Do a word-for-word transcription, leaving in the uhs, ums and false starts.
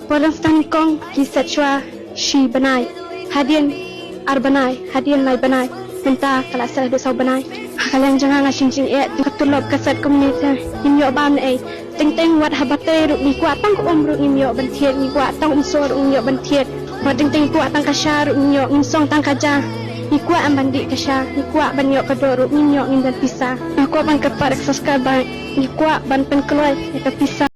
Por dang sdang nyngkong ki set shuwa shi bnai, hadien ar bnai, hadien lai bnai. Mynta ka la set haduh saw bnai. Ha ka liang jong nga, nga shem jingeh, ka tulop ka set kumne te ngim ïoh bam ne ei. Teng teng wat haba tei ruh ngi kwah tang ka um ruh ngim ïoh ban thied, ngi kwah tang um soh ruh ngim ïoh ban thied. Wat teng teng kwah tang ka sha ruh ngim ïoh, ngim song tang ka ja. Ngi kwah em ban dih ka sha, ngi kwah ban ïoh ka doh ruh ngim ïoh, ngim don pisa. Nga kwah ban kyrpad ïa ka sorkar ba ngi kwah ban pynkloi ïa ka pisa